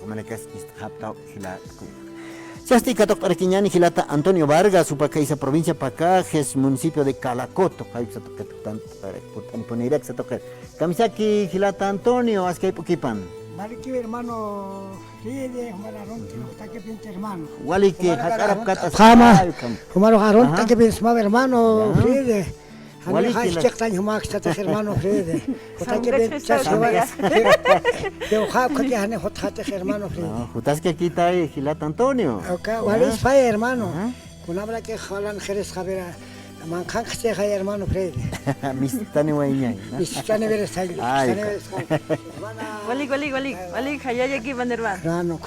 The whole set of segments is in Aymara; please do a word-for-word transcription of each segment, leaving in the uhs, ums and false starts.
Manakaskis japtaw jila. Chasti katuqt'arakiñani jilata Antonio Vargas, jupa khaysa provincia Pacajes, municipio de Calacoto, jaypsa tuqit tan, put'anipuniraksa tuqit. Kamisaki jilata Antonio, askay p'ukipan. Waliki hermano Fide, jumar arunt'arakipinti hermano. Waliki, jumar jaq'arap arunt'arakipinti. Jama, ay, kam. Jumar arunt'arakipinti hermano Fide. Jani jay chiqtañ jumaksatix hermano Fede. Jutakipin chas jumaksatix. Jani jutxatix hermano Fede. Jutaskakitay jilata Antonio. Uka, wali ispay hermano. Kunamraki jalan jiris javira. Manqhanxchixay hermano Fede. Mistani wayñay. Mistani virisay. Walik, walik, walik, walik, jayayakipan hermano. Hermano,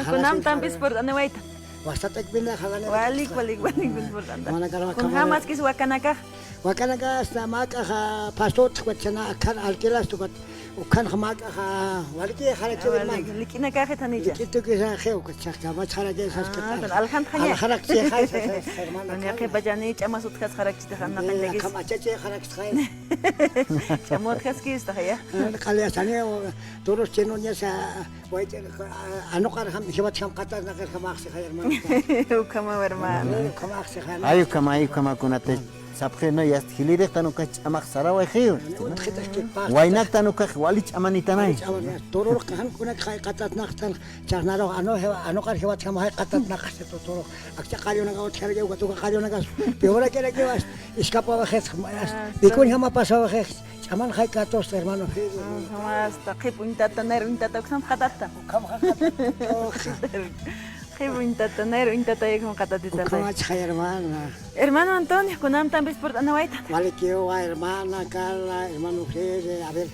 kunamtampis purt'aniwayta. Wastatakipina jalani. Walik, walik, walik, purt'anta. Kunjamaskis wakanakax. Wakanakax, na mak'axa, pastor, tukat chana, akhan alquilas, tukat, ukhan mak'axa, waliki, jarakiw, hermano. Likinakaxi thanicha. Liki tukisa, jeu, kachakta, mach jaraki, sas kata. Aljant jaña. Aljarak, che, jay, sas, sas, hermano. Doña Qhipachani, ch'amas utjas jarak chita, jana, eh, jay, kamachache, jarak, jay. Ch'amut jaskista, jaya. Qali, asani, todos chino, ñasa, waycha, anuqar jam, jiwat jam, qatas, naqar, jamaxsi, jay, hermano. Ukhama, hermano. Ukhamaxsi, jay. Ay, ukhama, ay, ukhama, kunate. Sapxi, no, yast jilirixtan ukax ch'amax sarawayxiw. Waynaktan ukax wali ch'amanitanay. Tururux qhan kunak jay qatatnaqtan, chasnarux anu, anuqar jiwatjama jay qatatnaqasti tururux. Akcha qallunaka utjaraki, uka tuka qallunaka. Piwrakirakiw, iskapawayxis, dikun jama pasawayxis, ch'aman jay katusti, hermano. Jamasta, qhip uñtata, nayr uñtata, uksam qatatta. Ukham qatatta. Qhip uñtata, nayr uñtata, ukham qatatita. Ukhamach jay, hermana. Hermano Antonio, kunamtampis purt'anawayta. Walikiwa, hermana Carla, hermano Fede, a ver,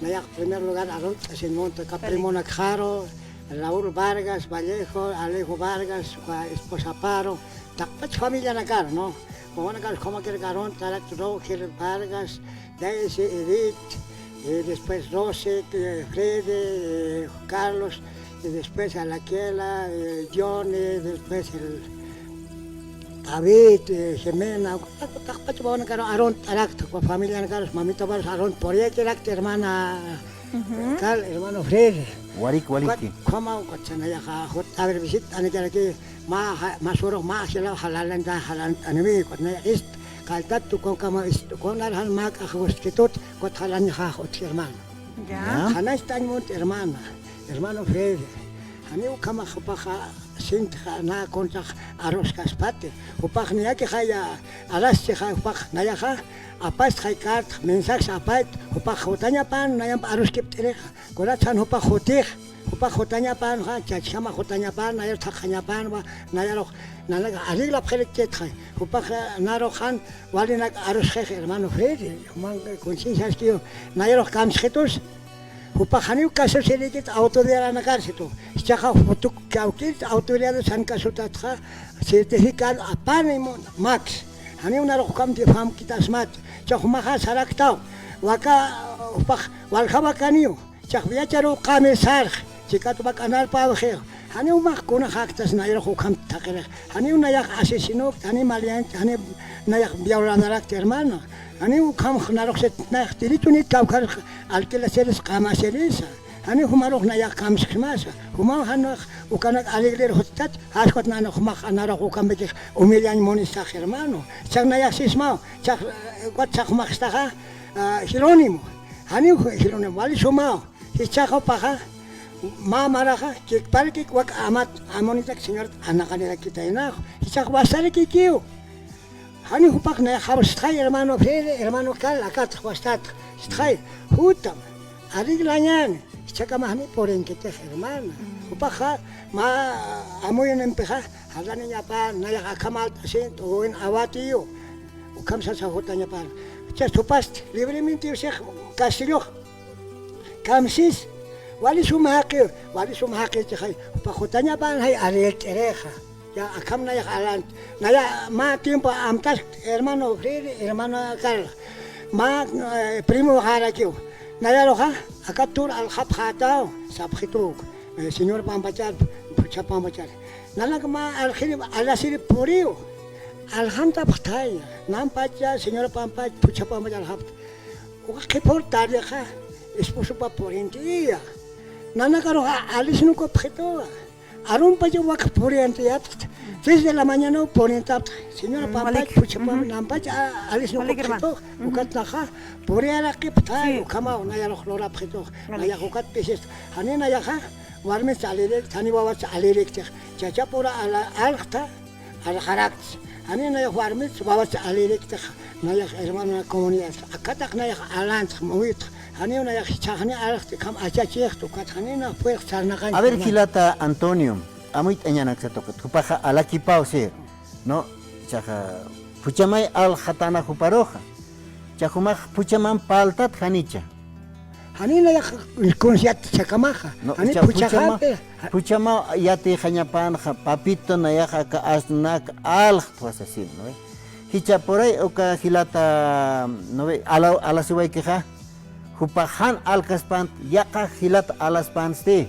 nayax primer lugar, arunt'asiñ munta, ka primonakxaru, Raúl Vargas Vallejo, Alejo Vargas, ka esposaparu, taqpach familianakar, ¿no? Wawanakar, como que arunt'arak, Roger Vargas, Daisy, Edith, y después Rose, eh, Freddy, eh, Carlos, y después a la Kela, eh, Johnny, después el David, eh, Jimena, taqpach wawanakar arunt'arakta, familianakar, mamita, hermano Freddy. Warik, waliki. Khama, ukat chanayaxa, jut, a ver, visita, anikaraki, mä, mä surux, mä jilaw, jalalanta, jalant'animi, ukat naya ist, kaltat, tukunkama ist, tukunar jan mä k'ax guskitut, ukat jalanxa, ukat hermano. Ya. Janastañ munt hermana, hermano Freddy. Janiw ukhamax jupaxa, sintxa, na kunsax aruskaspati. Jupax niyakixaya, araschixa, jupax nayaxa, apastxay carta, mensajes apayt, jupax jutañapan, nayamp aruskipt'irixa. Kunatsan jupax jutix, jupax jutañapanxa, chachjama jutañapan, nayar thaqhañapanwa, nayarux, nanaka arreglapxirikchitxay. Jupax, eh, narux jan, walinak arusxix, hermano Freddy, juman concienciaskiw, nayarux kamsxitus, jupax janiw kasusirikit autoridadanakarsitu. Jichhaxa jutuk kawkit autoridad jan kasutatxa, certificado apani mu-, maks. Janiw narux ukham difamkitasmat. Jichhax jumaxa saraktaw. Waka, jupax walja wakaniw. Jichhax viacharuw qami sarx, chikat wak'anarpawixiw. Janiw max kuna jaktas nayarux ukham thaqirix. Janiw nayax asesinokt, janiw maleant, janiw nayax violadorakt, hermano. Janiw ukham naruxsit nayax derechonit kawkharix alquilasirisa, qamasirisa. Janiw jumarux nayax kamsximasa. Jumaw jan nax ukanak alegrer juttat, jaskwat nanux jumax narux ukampikix humillañ munistax, hermano. Jichhax nayax sismaw, jichhax, eh, ukat jichhax jumax istaxa, ah, Jerónimo. Janiw Jerónimo, wali sumaw. Jichhaxa jupaxa, mä maraxa, kikparkik wak amat, amunitak Señor anaqanirakitaynax. Jichhax wastarakikiw. Jani jupax nayax jawstxay hermano Fede, hermano Carla, akat wastat, istxay, jutam, arreglañäni, jichhakama jani purinkitix hermana. Jupaxa, mä amuyunimpixa, jalaniñapan, nayax akham alt'asint, uwin awatiyu, ukham sasa jutañapan. Jichhas jupasti, libremente six, castellox. Kamsis, wali sum jaqi, wali sum jaqi chixay, jupax jutañapan jay arreglt'irixa. Ya, akham nayax alant, naya mä tiempo amtask hermano Freddy, hermana Carla. Mä, eh, primo jarakiw. Nayaruxa, aka tur aljapxätaw, sapxituk, eh, señor pampachar, phuchha pampachar. Nanak mä aljiri, alasiri puriw. Aljantapxtaya, nampacha, señor pampach, phuchha pampach aljapxta. Uka qhipür tardexa, esposopa purintiya. Nanakarux a-, alisnukupxitu. Arumpacha wak puriyantayapxta. Tres de la mañana puriyantapxta. Señora, mm, pampach, walik, phuchhapam, ujú, nampach, a-, alisnukupxitu. Walik, hermano. Ujú. Ukat naxa puriyarakipxta, sí, ukhamaw nayarux lurapxitu. Walik. Nayax ukat p'isis. Jani nayaxa warmits alirikta, jani wawats alirikta. Chachapura ala-, alxta. Alxarakts. Jani nayax warmits, wawats alirikta, nayax hermano comunidad. Akataq nayax alantsx, muytx. Jani nayax jichhaxni alxti, ukham achachixta, ukat jani nayax puyx sarnaqanch. A ver, hermano. Jilata Antonio, amuyt'añanaksa tuqit. Jupaxa alakipaw, sí. No, chaxa, phuchamay alxatana juparuxa. Cha jumax phuchaman parltat janicha. Jani nayax kunsa yatichakamaxa. No, jani cha phuchama, phuchaxampi. Phuchama yatixañapanxa, papito nayax aka asnunak alxtwa sasin, ¿no ve? Jichhapuray uka jilata, ¿no ve? Ala-, alasiwaykixa, jupax jan alkaspant, yaqha jilata alaspansti.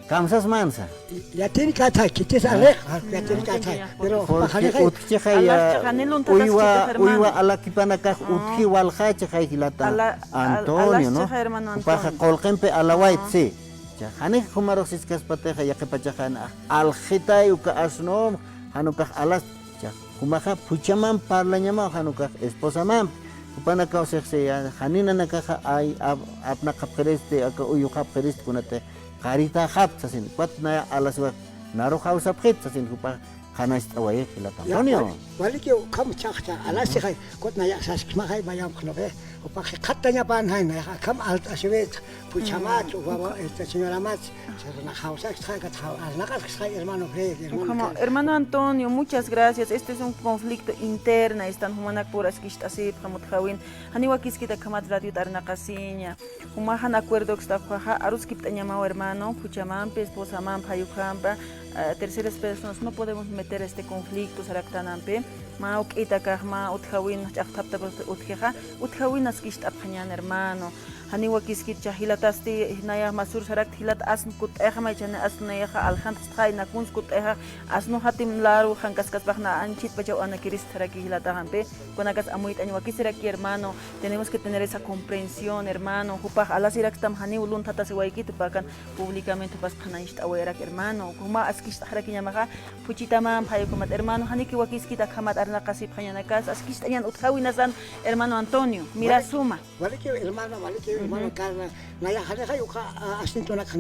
Kamsasmansa. Yatinkathay, khitis, ah, alex, ah, yatinkathay. Pero porque pajarixay. Utjchixay, alaxchixay, jani lunthatas uywa, ch'itix, hermano. Uywa alakipanakax, ah, utji walxachixay jilata. Ala-, al-, Antonio, ¿no? Alaxchixay, hermano Antonio. Jupaxa qullqimpi alawayt, ah, sí. Cha, jani jumarux siskaspatixa, yaqhipachaxa, aljitay uka asnum, jan ukax alas, cha, jumaxa phuchaman parlañamaw, jan ukax esposamampi. Jupanakaw sixsi, ya, jani nanakaxa, ay, ap-, apnaqapxiristi, aka uyuxapxiristi, kunatix, qaritaxapxta sasin, ukat nayax alasiway, naru jawsapxit sasin, jupax qhanañcht'awayix jilata Antonio. Ya, wal-, walikiw ukham chhaxcha, alasixay, ukat nayax saskismaxay mayamx, ¿no ve? Jupax jikxatañapanxay, nayax akham alt'asiwit, phuchamats, ujú, wawa, esta señoramats, sarna jawsaskisxay, ukat jaw-, arnaqaskisxay, hermano Fred, hermano ukhama, Carla. Hermano Antonio, muchas gracias. Este es un conflicto interna, están jumanakpur askicht'asipxam utjawin. Janiw wakiskit akhamat radiot arnaqasiña. Jumax jan acuerdokistax ukaxa, aruskipt'añamaw hermano, phuchamampi, esposamampi, jay ukhampi, ah, terceras personas, no podemos meter este conflicto, saraktanampi, mä juk'it akax, mä utjawin, ch'aqthaptapxi utjixa, utjawin askicht'apxañän hermano. Janiw wakiskit cha jilatasti, nayax masür sarakt jilat asn kutt'ayxamay, chani asn nayaxa aljantxay, nakuns kutt'ayxa, asnuxatim laru, jankaskaspax na anchitpachaw anakirist saraki jilataxampi. Kunakas amuyt'añ wakisiraki, hermano. Tenemos que tener esa comprensión, hermano. Jupax alasirakstam janiw lunthatasiwaykit, jupakan públicamente jupas qhanañcht'awayarak, hermano. Juma askicht'axarakiñamaxa, phuchitamampi, jay ukhamat, hermano. Janiki wakiskit akhamat arnaqasipxañanakas, askicht'añan utjawinasan, hermano Antonio. Mira suma. Walikiw, hermano, walikiw, hermano Carla. Nayax janixay uka, a, asuntonak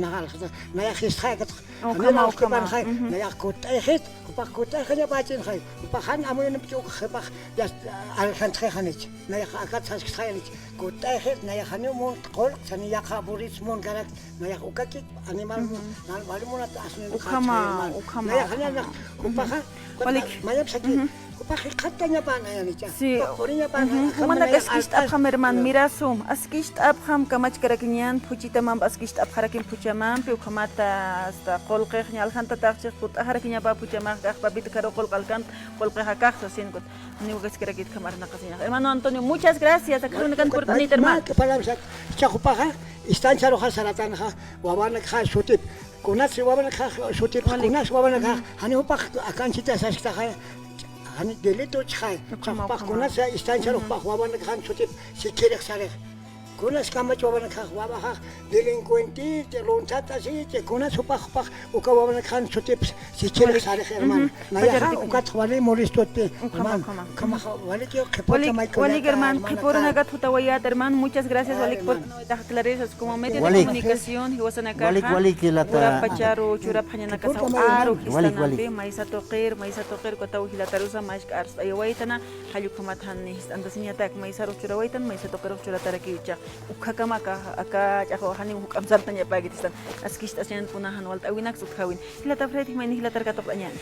nayax jistxay, akat, ukhama, ukhama. Nayax kutt'ayxit, jupax kutt'ayxañapächinxay, jupax jan amuyunipki uka, jupax ya, aljantxi janich. Nayax akat saskisxayanich, kutt'ayxit, nayax janiw mun qullq, sani yaqha burrits munkarak, nayax ukakit animal, wali munat asuntonak. Ukhama, ukhama. Nayax janiw, jupaxa, walik, mayamsaki. Jupax jikxatañapan ayanicha. Sí. Jupax puriñapan, ujú, jumanak askicht'apxam, hermano, mira sum, askicht'apxam kamachkarakiñän, phuchitamamp askicht'apxarakim phuchamampi, ukhamata hasta qullqix ña aljantataxchix kutt'axarakiñapa phuchamax, kax papita karu qullq alkant, qullqix akax sasin, kut, janiw wakiskarakit kham arnaqasiñax. Hermano Antonio, muchas gracias, akxunakan purt'anit, hermano. Mä, mä palabras, cha jupaxa, istancharuxa saratanxa, wawanakxa sutip, Kunas wawanakxa sutip, kunas wawanakxa, jani jupax akanchita sasktaxa, jani delito chixay, ukhama, jupax ukhama. Kunas istanchar jupax wawanakxan sutip, sikhirix sarix. Kunas kamach wawanakxa, wawaxa delincuente, te lunthatasi, te kunas jupax, jupax, uka wawanakxan sutip, sikhirix sarix, hermano. Nayaxa, ukat wali molestoti, hermano. Ukhama, ukhama. Ukhamaxa, walikiw qhipurta, walik, walik, hermano, qhipuranakat jutawayät, hermano. Muchas gracias, walik, por Taqtlarisas como medio de comunicación, jiwasanakaxa, walik, walik, jilata. Urapacharu churapxañanakasaw aru jistanampi, maysa tuqir, maysa tuqir, ukataw jilatarusa mask'a arst'ayawaytana, jall ukhamat jan jist'antasiñatak, maysarux churawaytan, maysa tuqirux churatarakiw ichhax, ukhakamaka, aka ch'axwa janiw juk'amp sartañapäkit jistan, askicht'asiñan kuna jan walt'äwinaks utjäwin. Jilata Fred, jimayni jilatar katuqt'añäni.